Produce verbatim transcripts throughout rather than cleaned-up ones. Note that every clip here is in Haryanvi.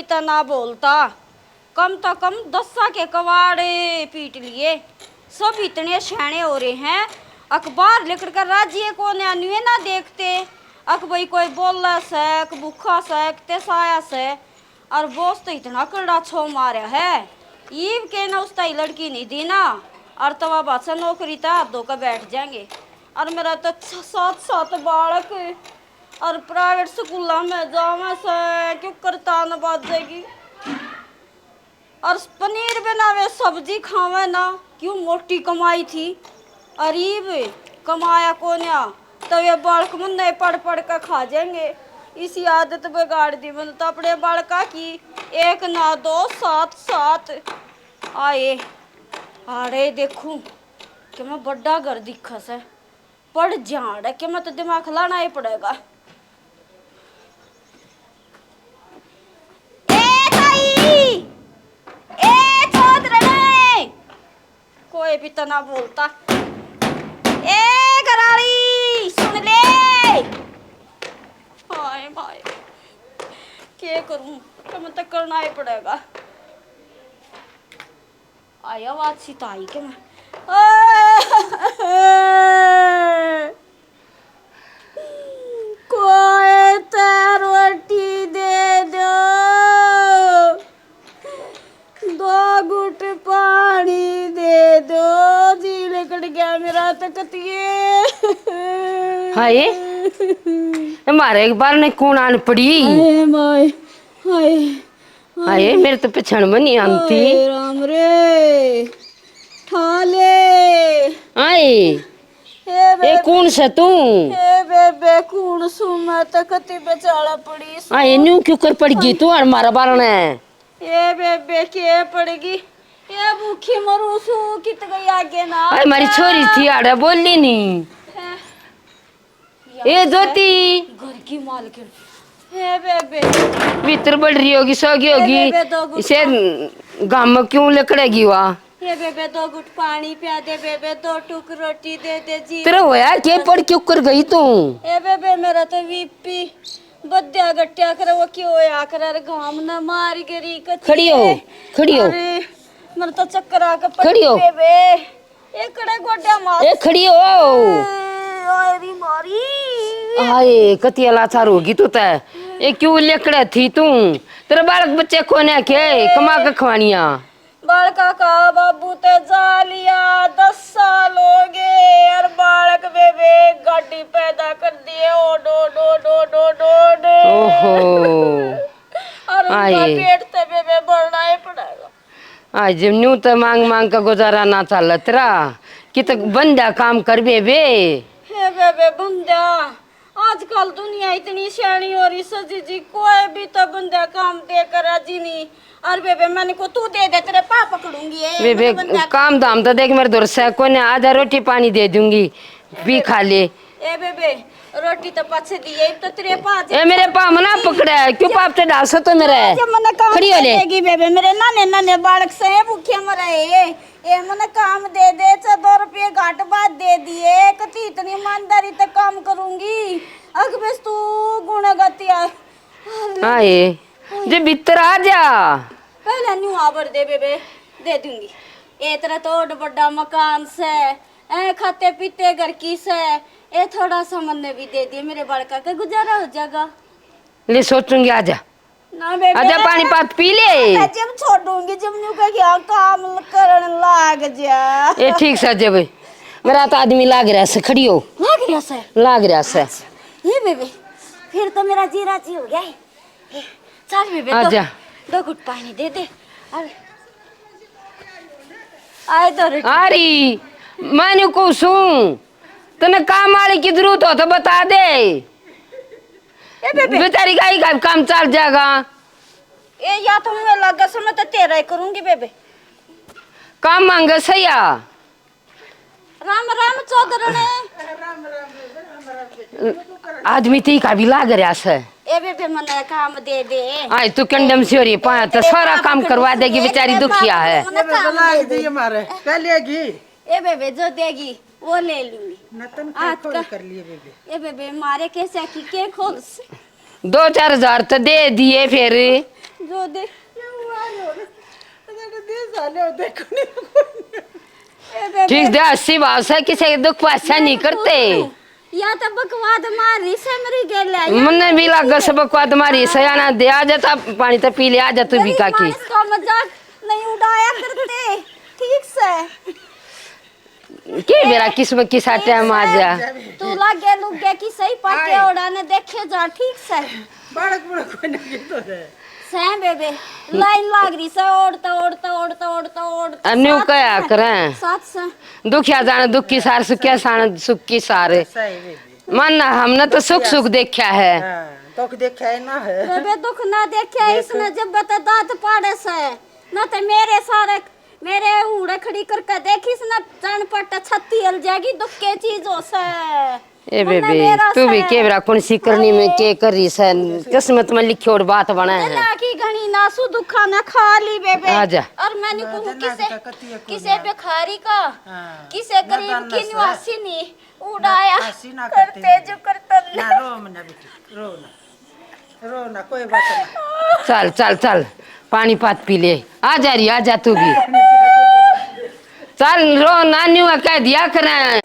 इतना बोलता, कम तो कम दसा के कवाड़े पीट लिए। सब इतने शाणे हो रहे हैं, अखबार लिकड़ कर राजी है, कोन्या न्यूए ना देखते। अक भाई कोई बोला सै, अक भूखा सै, अक तेसाया सै। और बॉस तो इतना करड़ा छो मारा है, ईब के ना उस ताई लड़की नहीं दी ना, और तवा बादशाह नौकरी तो हाथ धो के बैठ जाएंगे। और मेरा तो छ-, सात सात बालक और प्राइवेट स्कूलों में जावे से, क्यों करता न बाजेगी। और पनीर बनावे, सब्जी खावे ना, क्यों मोटी कमाई थी। और ईब कमाया कोन्या, तो ये बालक मुन्ने पढ़ पढ़ के खा जाएंगे। इसी आदत बिगाड़ दी मैंने तो अपने बालका की। एक ना दो, सात सात। आए, आड़े देखूं कि मैं बड़ा घर दिखा से। पड़ जाड़ के मैं तो दिमाग लाना ही पड़ेगा। ए ताई, ए चौधरने, कोई भी तो ना बोलता। ए घराली, सुन ले। हाय माय, के करूं, के मैं तो करना ही पड़ेगा। आया बात सी तो आई के मैं। कोई तो रोटी दे दो, दो घुट पानी दे दो, जी लिकड़ गया मेरा तो कतिए। हाय, हमारे एक बार ने कौन आन पड़ी? हाय माय, हाय। हाय, मेरे तो पिछण में नहीं आती। हाय राम रे, ठाले। हाय, ए ए बे-, कौन से तू? ए बेबे, कौन सू मैं तो कति बेचारा पड़ी सू। हाय, न्यू क्यों कर पड़ गई तू और मारा बारण है? ए बेबे, के पड़ गई? ए भूखी मरू सू, कित गई आगे ना। हाय, मारी छोरी थी आड़े, बोली नहीं। हैं। ए ज्योति। घर की मालकिन। हे बेबे। भीतर बढ़ रही होगी, सो गई ए होगी। बेबे, दो घुट इसे पा- गाम में क्यों लकड़ेगी वा? हे बेबे, दो घुट पानी प्या दे बेबे, दो टुक रोटी दे दे जी। तेरा होया के, पड़ क्यों कर गई तू? ए बेबे, मेरा तो बीपी बद्या गट्टिया करे, वो क्यों होया करे, अरे घाम ना मार गरी कती खड़ी हो, है। खड़ी हो। अरे, मेरा तो चक्कर आके पड़ खड़ी हो। बेबे। एकड़े गोड्या मार। ए, खड़ी हो। ए, ओए री मारी। हाय, कतिया लाचार होगी तू तै। ए, क्यों लेकड़े थी तू? तेरे बालक बच्चे कोने के, कमा के खवानिया। बालका का बाबू ते जा लिया, दस साल हो गए, और बालक बेबे गाड़ी पैदा कर दिए, ओ डो, डो, डो, डो, डो, डो। ओहो। और उनका हाय। पेट ते बेबे भरना ही पड़ेगा। आज न्यू तो मांग मांग का गुजारा ना चाल तेरा, कि तो बंदा काम कर बेबे। हे बेबे बंदा, आजकल दुनिया इतनी सियाणी हो रही सजी जी, कोई भी तो बंदा काम दे कर राजी नहीं। और बेबे मैंने को तू दे दे, तेरे पाँव पकड़ूंगी। ए, बेबे, मैंने बंदा काम धाम तो देख मेरे धोर से कोने, आजा रोटी पानी दे दूंगी, भी खा ले। ए बेबे, रोटी तो पाछे दी है, तो तेरे पाँव ए, मेरे पाँव मना पकड़े, क्यों पाप ते डाल सो तो मेरे? जब मने काम खड़ी हो ले। देगी बेबे, मेरे नाने नाने बालक से भूखे मरे। ए, ए, मने काम दे दे, चा दो रुपये घाट बात दे दिए, कती इतनी ईमानदारी ते काम करूंगी। अग बस तू गुण गतिया। हाय, जे भीतर आ जा। पहले न्यू आबर दे बेबे, दे दूंगी। ए, तेरा तो ओड बड़ा मकान से, ए, खाते पीते घर की से, ए, थोड़ा सा मन्ने भी दे दिए, मेरे बालका का गुजारा हो जाएगा। ले सोचूंगी, आ जा। ना बेबे, आ जा, पानी पात पी ले। मैं जब छोड़ूंगी, जब न्यू कह गया, काम करन लाग जा। ए, ठीक से जब मेरा तो आदमी लाग रहा से, खड़ी हो। लाग रहा से? लाग रहा से। अच्छा, ये बेबे, फिर तो मेरा जी राजी हो गया है। चल बेबे, आ दो, जा। दो घुट पानी दे दे। अब आए तो रे। अरे, मैंने को सू, तने काम वाली की जरूरत हो तो बता दे। ए बेबे। बेचारी का ही का काम चल जाएगा। ए, या तो मुझे लगा से मैं तो तेरा ही करूंगी बेबे। काम मांगे सैया। राम राम चौधरने। आदमी ती का भी लाग रहा से। ए बेबे, मने काम दे दे। आए तू कंडम से हो रही, पाया तो सारा काम करवा देगी, बेचारी दुखिया है। मने काम दे दे। ये मारे, कह लेगी। ए बेबे, जो देगी, वो ले लूंगी। नतन आज का कर लिए बेबे। ए बेबे, मारे कैसे की के खोल से? दो चार हजार तो दे दिए फिर। जो दे। ये हुआ लो। अरे दे साले, देखो नहीं। ए बेबे। ठीक दे, अस्सी भाव से किसी के दुख पर अच्छा नहीं करते। या तो बकवाद मारी से मेरी गेले। मन्ने भी लाग से बकवाद मारी से, आना दे, आ जा, ता पानी तो पी ले, आ जा तू भी काकी। इसका मजाक नहीं उड़ाया करते, ठीक से। के बेरा किस्मत की साटे हम आ जा। तू लागे लुगे की सही पाके ओड़ा ने देखे जा, ठीक से। बालक बड़ा कोई ना के तो है। सै बेबे, लाइन लाग रही से, ओढ़ता, ओढ़ता, ओढ़ता, ओढ़ता, ओढ़ता। अन्यू साथ कया से, करें। साथ से। दुखिया जाने दुख की सार, सुखिया जाने सुख की सार। सही बेबे। मन हमने तो सुख, सुख देखा है। हाँ, दुख देखा है ना है। बेबे, दुख ना देखा है, देख। इसने जब बता दांत पाड़े से, ना तो मेरे सारे, मेरे उड़े खड़ी करके देखिस ना, चरण पट छत्ती हल जाएगी, दुख के चीज हो से। ए मन्ने बेबे, मेरा तू भी से। के बेरा कौन सी करनी में अरे। के कर रही से? किस्मत में लिखी और बात बना है। दुनिया की घणी नासू दुखा ना खा ली बेबे। आजा। और मैंने ना, कहूँ ना, किसे, ना, कती है किसे कोन्या। भिखारी का, हाँ, किसे ना, गरीब ना, की ना, निवासी नहीं उड़ाया। ना, ऐसी ना करते करते हैं। जो करता ना, ना। रो मन्ना बेटी, रो ना। रो ना, कोई बात ना। चल, चल, चल, पानी पात पी ले। आ जा रही, आ जा तू भी। चल, रो, नानी हुआ कह दिया करें।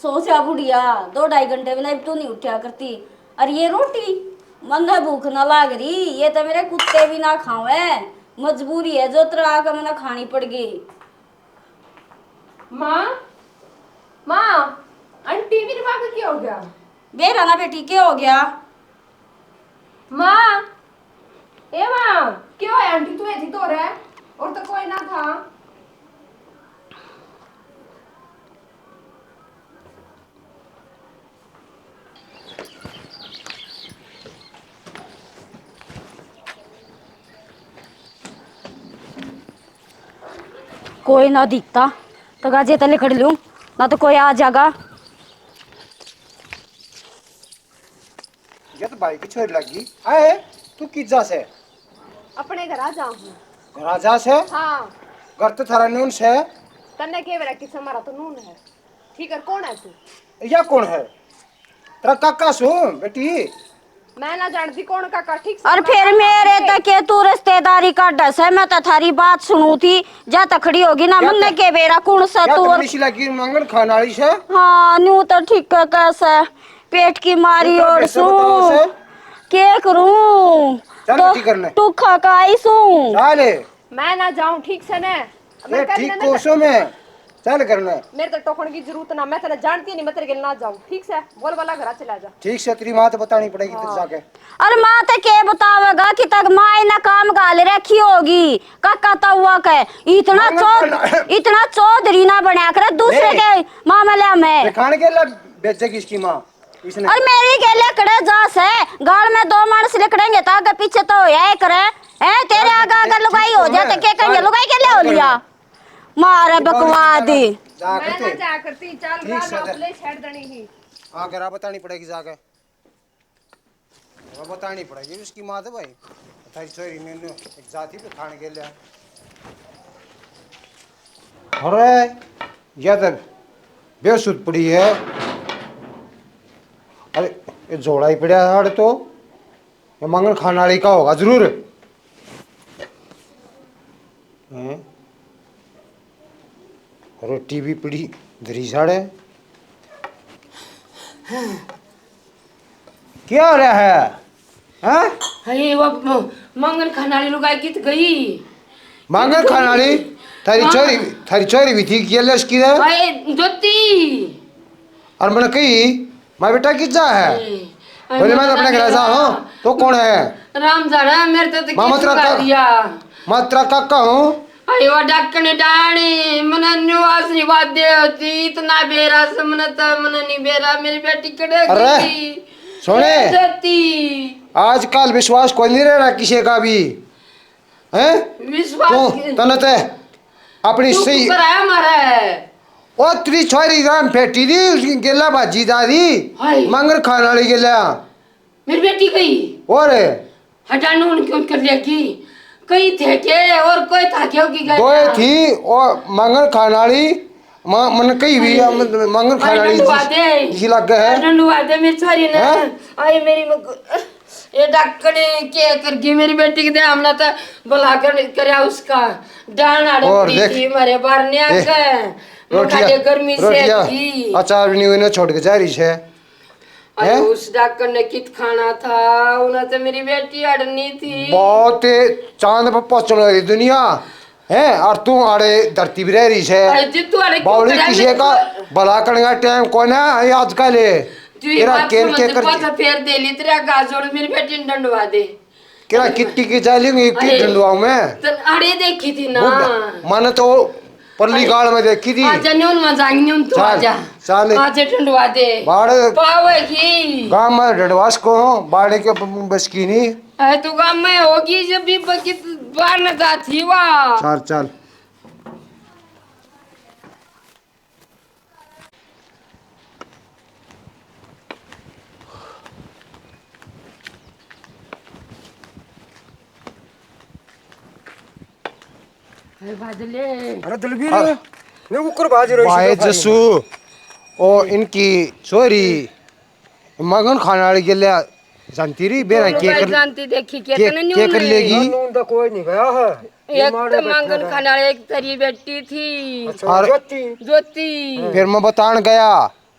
सो जा बुढ़िया, दो ढाई घंटे बिना इब तो नहीं उठा करती। और ये रोटी, मन्ने भूख ना लाग रही, ये तो मेरे कुत्ते भी ना खावे। मजबूरी है, जो तरह आके मन्ने खानी पड़ गई। माँ, माँ, आंटी, मेरी माँ को क्या हो गया? बेरा ना बेटी, क्या हो गया? माँ, ए माँ, क्या होया आंटी, तू ऐसी तो रह, और तो कोई ना था। कोई ना दिखता तो गाजे तले खड़ लूं, ना तो कोई आ जागा। ये तो भाई की छोरी लगी। आए, तू कित जा से? अपने घर आ जा हूँ। घर आ जा से? हाँ। घर तो थारा नून से। तन्ने के बेरा किस, हमारा तो नून है। ठीक है, कौन है तू? या कौन है? तेरा काका सू, बेटी। मैं ना जानती कौन काका, ठीक से और ना फिर काका मेरे से। तक के तू रिश्तेदारी काढ़ से, मैं तो थारी बात सुनू थी, जा तो खड़ी होगी ना, क्या मुन्ने कर-, के बेरा कौन सा क्या तू और तू इसी लगी मांगन खान वाली से? हाँ, न्यू तो ठीक है, कैसे पेट की मारी तू तो और कैसे सू। बताओ से? के करूं? चल तो बेटी करने। टूखा का आई सू। चल। मैं ना जाऊं, ठीक से ना। मैं ए, ठीक कोसो में। चल करना। मेरे तो टोकण की जरूरत ना, मैं तेरे जानती नहीं, मैं तेरे गेल ना जाऊं, ठीक से? बोल वाला घर चला जा। ठीक से, तेरी माँ तो बतानी पड़ेगी तेरे हाँ। जाके। अरे माँ तो के बतावेगा कि तक माँ इना काम गाल रखी होगी, काका तौवा के। इतना माँ चौध-, ना इतना चौधरी ना बनया करे दूसरे ए, के मामले में। दिखाने के लिए बेचेगी इसकी माँ। इसने और मेरी गेले कड़े जा से, गाल में दो माणस लिकड़ेंगे तो आगे पीछे तो होया ही करे। हैं, तेरे आगे आगे लुगाई हो जाए तो के कहेंगे, लुगाई के ले हो लिया? मारे बकवाद। जा मैं ना करते। जा करती, चल ठीक रात से, जा। ले छेड़ देनी ही। हाँ, घर बतानी पड़ेगी जाके। वो बतानी पड़ेगी उसकी माँ तो भाई। थारी छोरी ने एक जाति पे खाने के लिया। अरे, या तो बेसुध पड़ी है। अरे, ये झोला ही पड़ा है आड़े तो। ये मांगन खाने वाली का होगा जरूर। हैं? अरे, टीवी पड़ी धरी साड़े। क्या हो रहा है? हाँ? अरे, वो म-, मांगन खाने वाली लुगाई कित गई? मांगन खाने वाली? थारी हाँ। छोरी, थारी छोरी भी थी, गेले उसकी रे? अरे, ज्योति। और मैंने कही, "माँ बेटा, कित जा है?" ए, बोले, "मैं तो अपने घर जा हूँ।" तो कौन है? राम जाना, मेरे तो माँ, मैं तेरा काका, दिया। मैं तेरा काका हूँ। अरे, वो डाकण डाणी, मने न्यू आशीर्वाद दे होती, इतना बेरा से मने तो, मने नहीं बेरा, मेरी बेटी कड़े अरे, गई। सुने। ए, ज्योति। आजकल विश्वास कोई नहीं रह रहा किसी का भी। हैं? विश्वास तू, के- तने ते अपनी तू सही कराया मारा है। ओ तेरी छोरी राम फेटी दी, उसकी गेला भाजी जा दी। हाय। मांगन खाने वाली गेला। मेरी बेटी गई। और? हटा नून क्यों कर लिया की? कई थे के और कोई था क्यों की गई? दो थी, और मांगन खाने वाली, मा-, मन कई भी, हाय। मन-, मांगन खाने वाली डंडवा जी, दे। जी लग गए है। डंडवा दे मेरी छोरी ने। हैं? आई मेरी मग-, ये डाकण के कर गई मेरी बेटी के दे, हमने तो भला कर, करया उसका। डाल आड़ और पड़ी देख, थी मारे बारने देख, आके। मखा रोटियां, दे गर्मी से रोटियां थी। अचार भी नहीं, उन्हें छोड़ के जा रही है। अरे हैं? उस डाकण ने कित खाना था, उन्हें तो मेरी बेटी अड़नी थी। बहुत चांद पर पहुंचने वाली दुनिया है, और तू आड़े धरती भी रह रही है। अरे जी, तू आड़े क्यों बावली करा किसी मेरे का को? भला करने का टाइम कौन है ये आजकल है? तू ये तेरा बात केन समझ के ले, कर पाछा फेर दे ली, तेरा गाजोड़ मेरी बेटी ने डंडवा दे। केरा कितनी की जा लेंगे, की अरे, डंडवाऊं मैं? तो अड़े देखी थी ना। बुढ़ा, मैंने तो परली अरे, गाल में देखी थी। आजा, न्यून में जाएंगे, न्यून तू चल, आजा। चल। आजा, डंडवा दे। बाड़ पावेगी। गांव में डंडवास को, बाड़े के ब-, बस की नहीं। अरे, तू गांव में होगी, जब भी बकी बाहर न जा थी वाह। चल, चल। अरे बाजले। अरे दलबीर, हाँ। मैं ऊपर बाज रही भाई थी, जसू, ओ इनकी छोरी मांगन खाने वाली गेल्या जानती रही, बेरा दोनों के भाई कर, जानती देखी, के, के तने के न्यू कर ले? लेगी? नून तो कोई नहीं गया है। एक तो मांगन खाने वाली एक तेरी बेटी थी। अच्छा, और ज्योति। ज्योति। फिर मैं बतान गया,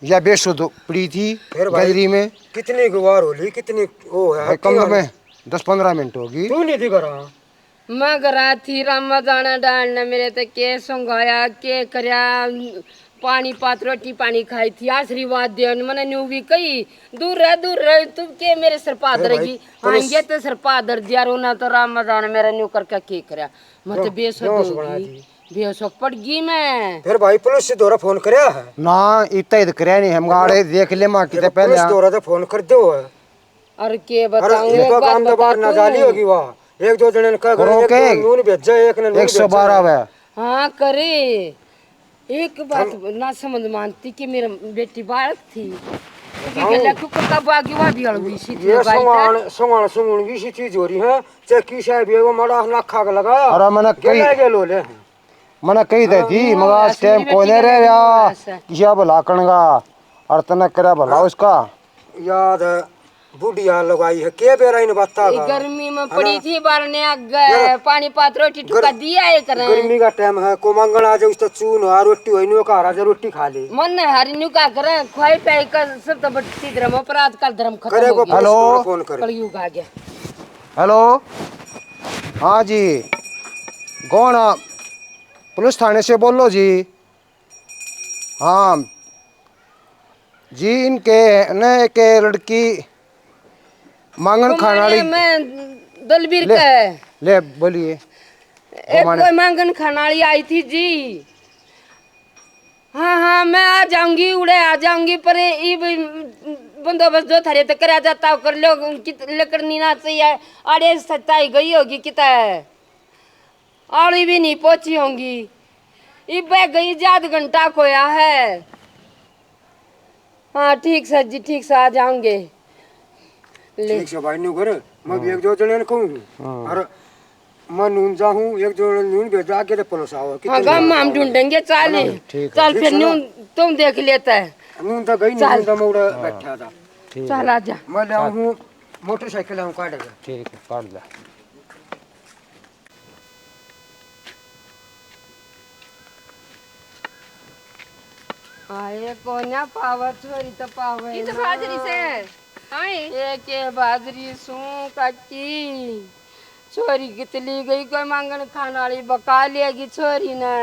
या बेसुध पड़ी थी फिर भाई, गजरी में। कितनी गुवार हो ली, कितनी वो है, भाई, कम से कम दस पन्द्रह मिनट होगी। तू नहीं थी घर? मैं घर थी, रामा जाना डाल ने मेरे ते के संघाया, के करया, पानी पात, रोटी पानी खाई थी, आशीर्वाद दे, मने न्यू भी कही, "दूर रह, दूर रह, तू के मेरे सर पा ए भाई, धरेगी?" पुलिस आएंगे तो सर पा धर दिया, रोना तो रामा जाने मेरा न्यू करके के करया। मैं तो क्यों? बेसुध क्यों हो सुना गई, जी? बेहोश पड़ गई मैं। फिर भाई, पुलिस से दौरा फोन करया है? ना, इतना ही तो करया नहीं, हम गाड़े देख ले मां किते पहले। पुलिस दौरा तो फोन कर दो है। और के बताऊं, एक बात काम तो बाहर ना जाली होगी वाह। एक दो जने ने कह करो एक के? नून भेजा, एक ने नून एक सौ बारह भेजा। वे। हाँ, करे। एक बात ना समझ मानती कि मेरी बेटी बालक थी। क्यों कब आगी वहाँ भी अलगी सी थी ये भाई। संगान, संगान, संगुन की सी चीज हो रही है। चाहे की साहब ये वो मड़ा ना खा के लगा। अरे मैंने कही, गेला गेलो ले। मने कही दे थी, मगर आज टाइम कोने रह गया। किसी भला कणगा और तने करे भला उसका। याद है, बुढ़िया लगाई है, के बेरा इन बाता का? गर्मी में पड़ी थी, बारने आगे पानी पात रोटी टुका दिया है करे। गर्मी का टाइम है, को मांगण आ जाए, उसका चून आ, रोटी होई, न्यू का राजा रोटी खा ले। मन हरी न्यू का करे, खुआई पाई का सब तो बच्ची धर्म, पर आजकल धर्म खत्म हो गया। हेलो। फोन कर। कलयुग आ गया। हेलो। हाँ जी, कौन? पुलिस थाने से बोलो जी। हाँ जी, इनके ने एक लड़की मांगन खाने वाली। मैं दलबीर ले, का है। ले बोलिए। एक कोई मांगन खाने वाली आई थी जी। हाँ, हाँ, मैं आ जाऊंगी, उड़े आ जाऊंगी, पर ये भी बंदोबस्त जो थारे तक करा जाता हो, कर लो, कित-, लकड़नी ना चाहिए, अरे सच्चाई गई होगी कित है, आली भी नहीं पहुंची होंगी, इब गई जी, आध घंटा खोया है। हाँ, ठीक सर जी, ठीक सर, आ जाऊंगे। ले। ठीक से भाई, न्यू कर, मैं भी एक दो जने ने कहूँ। हाँ। और मैं नून जाऊँ, एक दो जने नून भेजा के तो पुलिस आओ। हाँ, गाम में हम ढूंढेंगे, चाल। ठीक है। चल फिर नून तुम देख लेता है। नून तो गई, नून तो मैं उड़ा बैठा था। ठीक है। चल आजा। मैं ले आऊँ, मोटरसाइकिल आऊँ काट के। ठीक है, काट ले। आए कोन्या पावा छोरी तो पावे ये तो ना। बाजरी से। आए। ये के बाजरी सूं काकी? छोरी कितली गई, कोई मांगन खान वाली बका लेगी छोरी ने।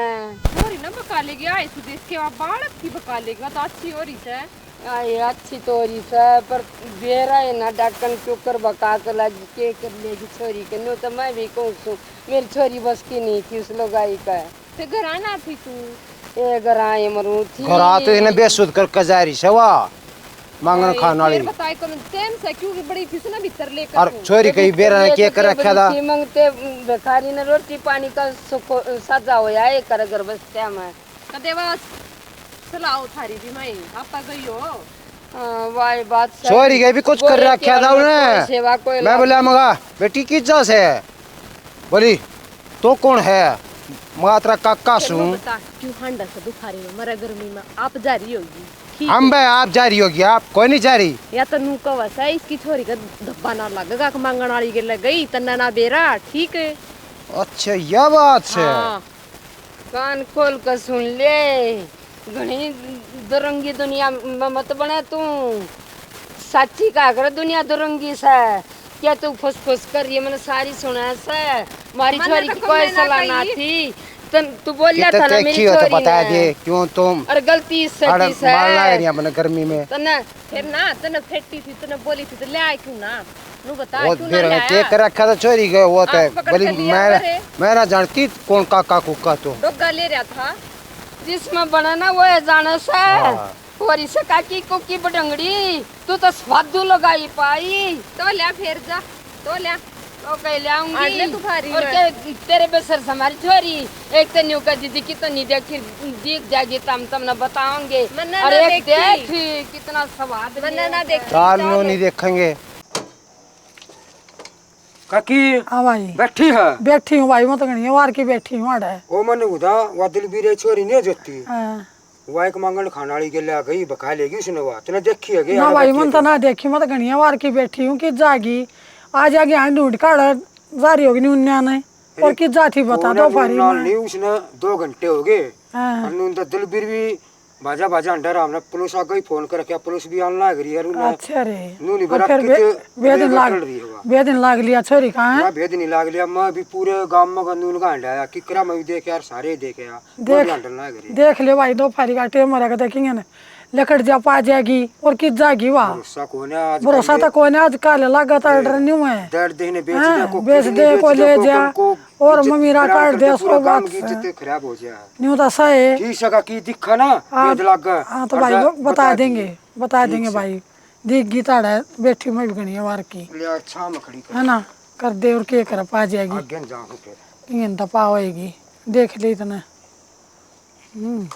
छोरी ने बका लेगी, आए तू देख के वहाँ बालक की बका लेगी, वहाँ तो अच्छी हो रही से। आए अच्छी तो हो रही से, पर बेरा है ना, डाकन क्यों कर बका के लागी, के कर लेगी छोरी के। न्यू तो मैं भी कहूँ सूं, मेरी छोरी बस की नहीं थी उस लुगाई का। ते घर आना थी तू। ए, घर आए मरू थी। घर आते ही ना बेसुध करके जा रही से वा, मांगन खान वाली। बताए कौन टाइम से, क्योंकि बड़ी थी से ना भीतर लेकर और तू। छोरी कहीं बेरा ने के कर रखा था। थी मंगते भिखारी ने रोटी पानी का सुखो साजा होया है, कर घर बस टाइम है। कदे वा सलाह थारी भी माई, आपा गई हो। हाँ, वाह, बात सही। छोरी के भी कुछ कर रखा था उन्हें। सेवा कोई मैं बोला, मगा, बेटी किस जा से? बोली, तो कौन है? मगा, तेरा काका सूं। बता, क्यों हांडा से दुखा रही हो? मरा गर्मी में आप जा रही होगी। ठीक हम है। बे, आप जा रही होगी, आप कोई नहीं जा रही। या तो नू कह वैसा है, इसकी छोरी का धब्बा ना लगेगा कि मांगण वाली गेले गई, तन्ने ना बेरा, ठीक है। अच्छा, यह बात है। हाँ। कान खोल कर सुन ले, घणी दुरंगी दुनिया में मत बने तू। साची का कर दुनिया दुरंगी से, क्या तू फुसफुस कर रही है, मैंने सारी सुना से। मारी मन्ने छोरी तो की कोई सलाह ना थी। तन तू बोलिया था ना मेरी छोरी ने। बता दे क्यों तुम। और गलती इस सच्ची से। मारना है अपने गर्मी में। तन्ने फिर ना, तन्ने फेटी थी, तन्ने बोली थी, तो ले आए क्यों ना? नु बता, वो क्यों ना फिर ले आया? के कर रखा था छोरी के, वो तो बोली, मैं, मैं ना जानती कौन काका कुका तो। डोगा ले रहा था। जिसमें बना ना वो है जाना से। हाँ। और इसे काकी कुकी बडंगड़ी, तू तो स्वादू लगाई पाई। तो ले फिर जा, तो ले। तो कह ले आऊंगी। आज ले तू भारी और के तेरे बेसर से हमारी छोरी, एक तो न्यू का दीदी की तो नहीं देखी, दिख जाएगी, तम तम ना बताओगे। मन्ने और ना एक देखी। देख कितना स्वाद मन्ने ना देखी। चाल न्यू नहीं देखेंगे। काकी, हाँ भाई। बैठी है? बैठी हूँ भाई, मैं तो घणी वार की बैठी हूँ आड़े। ओ मने उदा, वा दिलबीरे छोरी नहीं जोती। हाँ। वा एक मांगण खाने वाली गेले आ गई, बका लेगी उसने वा। तूने देखी है के ना भाई, मन तो ना देखी, मैं तो घणी वार की बैठी हूँ कि जागी। आ जागी, हाँ ढूंढ काढ़, जा रही होगी नी उन्ना ने। और कि जाती बता दो फारी में। नहीं, उसने दो घंटे हो गए। हाँ। और नून तो दिलबीर भी बाजा, बाजा अंडा राम ने पुलिस आ गई, फोन कर रखा, पुलिस भी आने लाग रही है। अच्छा रे। नू नहीं और बरा फिर किते बे-, बेदिन लाग, रही है। बेदिन लाग लिया छोरी का, हैं? ना, बेदिन नहीं लाग लिया, मैं भी पूरे गांव में नून का हंडाया, किकरा में भी देख यार, सारे देखे यार, देख, लाग रही। देख ले भाई, दो फारी का टेम मरा के देखेंगे ना, लकड़ जा पा जाएगी और कित जाएगी वाह। भरोसा कोने आज भरोसा तो कोने आज काल लगा था, डर नहीं हुआ है। दर्द देने बेच दे, को बेच दे, को ले जा, और मम्मी रा काट दे, सो बात खराब हो जाए। न्यू तो सही। ठीक सका की दिखा ना, आप, बेद लाग गया। हाँ, तो और भाई, बता, बता देंगे, बता देंगे भाई। दिख गई ताड़ा बैठी, मैं भी घणी वार की। ले, अच्छा, मैं खड़ी कर। है ना, कर दे और के कर पा जाएगी। आगे न जाऊँ फिर। इंगन तो पा होएगी, देख ले इतना। हम्म।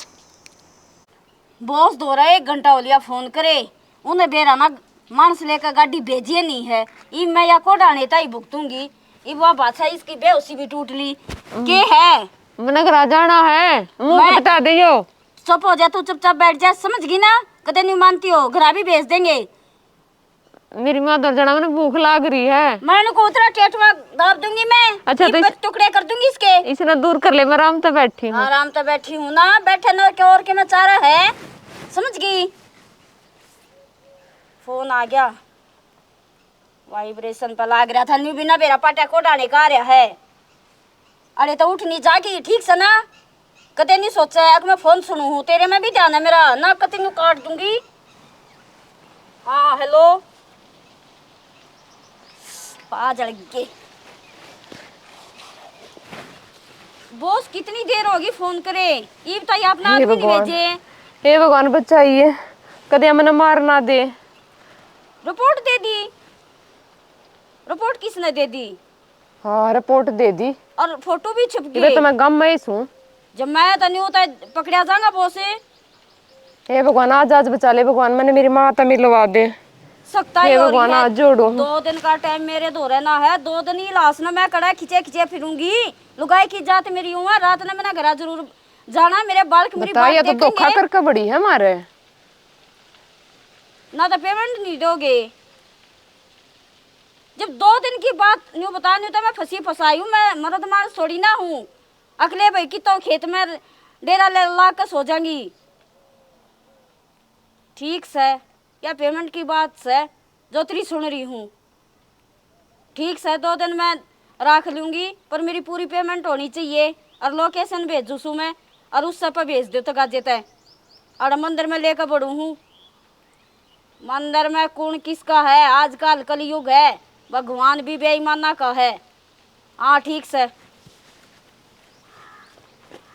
बॉस धोरा एक घंटा हो लिया फोन करे, उन्हें बेरा ना मानस लेकर गाड़ी भेजिए नहीं है। इब मैं या कोडाने ताई भुगतूंगी। इब वह बादशाह इसकी बेहोशी भी टूट ली। के है? मने घर आ जाना है, मुंह मैं पकटा दे यो। चुप हो जा तू, चुपचाप बैठ जा, समझ गई ना? कदे नहीं मानती हो, घर भी भेज देंगे। मेरी माँ दर जाना, मैंने भूख लाग रही है। मैं उनको उतरा टेटवा दाब दूंगी मैं। अच्छा, तीन तो इस, टुकड़े कर दूंगी इसके। इसने दूर कर ले, मैं आराम से बैठी हूँ। आराम से बैठी हूँ ना, बैठे ना के और के में चारा है, समझ गई? फोन आ गया, वाइब्रेशन पे लाग रहा था, न्यू बिना बेरा पाटा कोडाने का आ रहा है। अरे तो उठ नहीं जागी, ठीक से ना? कते नहीं सोचा है कि मैं फोन सुनू हूँ, तेरे में भी ध्यान है मेरा ना, कते न्यू काट दूंगी। हाँ, हेलो। पा जल गए। बॉस, कितनी देर होगी फोन करे, ईब ताई अपना आदमी नहीं भेजे। हे भगवान, बचाइए, कदे हमने मार ना दे। रिपोर्ट दे दी। रिपोर्ट किसने दे दी? हाँ, रिपोर्ट दे दी। और फोटो भी छप गई। तो मैं गम में ही सूं। जब मैं तो न्यू तो पकड़या जाऊंगा बॉस। हे भगवान, आज, आज बचा ले भगवान, मैंने मेरी माँ तो मिलवा दे। सकता है हे भगवान, आज जोड़ो। दो दिन का टाइम मेरे धोरे ना है, दो दिन ही लाश ना मैं कड़ा खिंचे खिंचे फिरूंगी। लुगाई की जात मेरी यूं है, रात ने मैंने घरा जरूर जाना, मेरे बालक मेरी बात देखेंगे। ये तो धोखा करके बड़ी है मारे। ना तो पेमेंट नहीं दोगे। जब दो दिन की बात न्यू बता, न्यू तो मैं फंसी फंसाई हूँ, मैं मर्द मानस थोड़ी ना हूँ। अगले भाई की तो खेत में डेरा ले ला के सो जाऊंगी। ठीक सै, या पेमेंट की बात सै, जो तेरी सुन रही हूँ। ठीक सै, दो दिन मैं राख लूँगी, पर मेरी पूरी पेमेंट होनी चाहिए। और लोकेशन भेजू सूं मैं, और उस पे भेज दो तगाजे तै। और मंदिर में लेके बड़ू हूँ। मंदिर में कुण किसका है, आजकल कलयुग है, भगवान भी बेईमाना का है। हाँ, ठीक सै।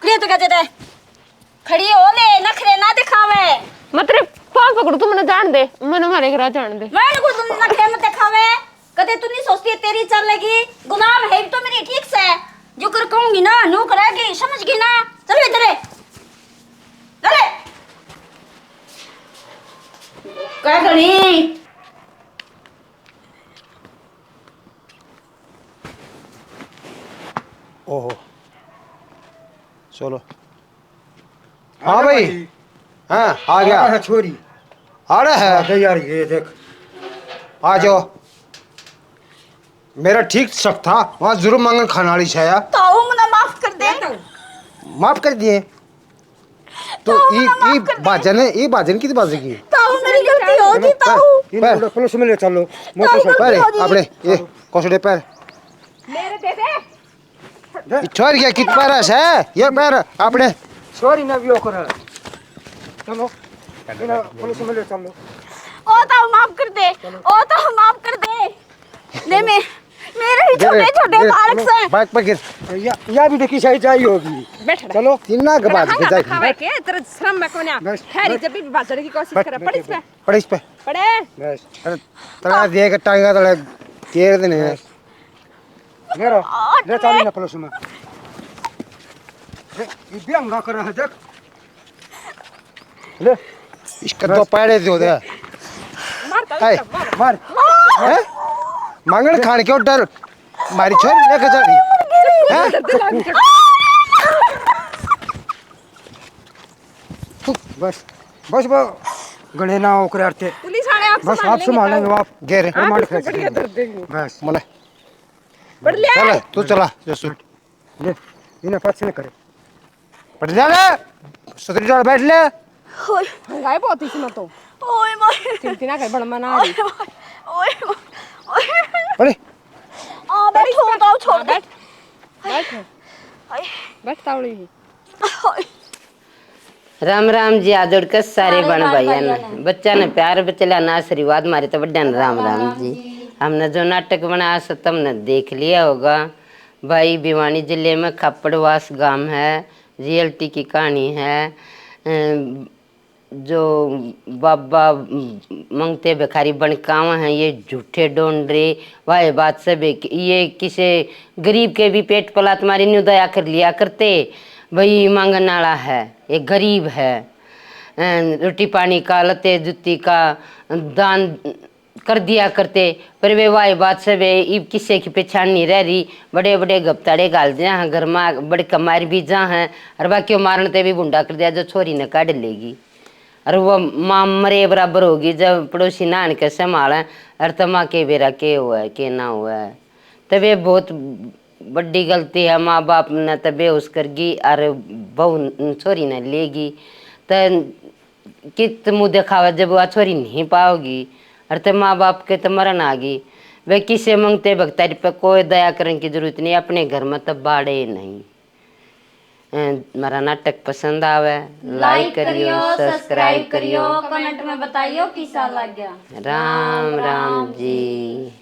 खड़ी हो तो कहते थे। खड़ी हो ले, नखरे ना दिखावे। मैं तेरे पाँव पकड़ू, तू मने जान दे, मने मारे घर जान दे। मैं को तुम नखरे मत दिखावे। कदे तू नहीं सोचती तेरी चलेगी, गुलाम है तो मेरी, ठीक सै। जो कर कहूंगी ना, नू करेगी, समझ गई ना? चल इधर। अरे। क्या घड़ी? ओहो, चलो। हाँ भाई। हाँ, आ गया। अरे है छोरी। अरे है। आ गई यार, ये देख। आ जाओ। मेरा ठीक शक था, वहाँ जरूर मांगन खाने वाली छे यार। ताऊ, मना माफ कर दे। माफ कर दिए। तो ताऊ, ई मना माफ ई कर दे। बाजन है, ई बाजन की बाजन की? ताऊ, मेरी गलती होगी, ताऊ। इन पर लोगों पुलिस में ले चलो। ताऊ, मोटरसाइकिल गलती पर होगी। अपने ये कोसड़े पर। मेरे दे दे। ये छोर के कित पर है? ये पर अपने। छोरी ना भी ओकर। चलो। इन पुलिस में ले चलो। ओ ताऊ, माफ कर दे। ओ ताऊ, माफ कर दे। ले मैं, मेरे ही दे छोटे दे, छोटे दे, बालक से। बाइक पर गिर। या, या भी देखी सही जाई होगी। बैठ रहा। चलो। तीन ना के बाद बड़ा गिर जाएगी। खावे के, तेरे शर्म में कोन्या। बस, ठहरी, बस। जब भी बाजने की कोशिश बस, करे, बस, पड़ इस पे। बस। पड़ इस पे। पड़े। बस। अरे, तला देख, टांगा तले केर देने हैं। बस। ले रो, आठ ले चाली में। ना पलोस में। देख, ये भी हंगा कर रहा है, देख। ले। इसका दो पैड़े दो दे। मार, ए, मार। मार। हैं? मांगन खान क्यों डर? मारी छोरी लेके जा रही। हैं? बस, बस वो गणे ना ओकरे अरते। पुलिस वाले आप बस संभाल आप लेंगे, संभाल लेंगे, जाओ। आप गहरे। हाँ, रिमांड तो खेच बढ़िया देंगे। दर्द देंगे। बस। मले। बढ़ ले। चल, तू चला, जसू। ले, इन्हें पाछे न करे। बढ़ जा ले। सुतरी डाल बैठ ले। ओए। हंगाए बहुत इसमें तो। ओए माय। चिंता ना कर, बड़ मना ओए रही। माय, ओए माय, ओए। अरे। आ, बैठ, छोड़ दो, छोड़ हाँ, दो। बैठ। बैठ। हाय। बैठ तावड़ी ही। हाय। राम राम जी, आ जोड़ के सारे सारे बन बन भाइयां भाइयां ने। ने। बच्चा ने प्यार, बचला ना आशीर्वाद, मारे तो बड्डा ने राम राम राम राम जी। जी। हमने जो नाटक बनाया सो तुमने देख लिया होगा। भाई, भिवानी जिले में खापड़वास गांव है, रियलिटी की कहानी है। अम, जो बाबा मंगते भिखारी बन के आवे हैं, ये झूठे डोंडरे, वाह बात सब एक। ये किसे गरीब के भी पेट पलात मारी न्यू दया कर लिया करते। भाई मांगन वाला है, ये गरीब है, अ, रोटी पानी का, लत्ते जुत्ती का दान कर दिया करते, पर वे वाह बात सब है, इब किसे की पहचान नहीं रह रही। बड़े बड़े गपताड़े घाल दिया हैं, घर में बड़े कमार भी जा हैं, और बाकी मारण ते भी भुंडा कर दिया, जो छोरी ने काढ़ लेगी। अर वो माँ मरे बराबर होगी, जब पड़ोसी नान के संभाले, अर तमा के बेरा के हुआ है, के ना हुआ है। तब ये बहुत बड़ी गलती है, माँ बाप ने तो बेहोश करगी, अर बहू न-, छोरी ने लेगी। त कित मुँह दिखावे, जब वह छोरी नहीं पाओगी, अर ते माँ बाप के तो मरण आ गई। वे किसे मंगते भगतारी पे कोई दया करने की जरूरत नहीं, अपने घर में तो बाड़े नहीं। अ, म्हारा नाटक पसंद आवे, like like करियो, करियो, subscribe subscribe करियो, करियो। Comment में बताइयो किसा लाग्या। राम राम जी।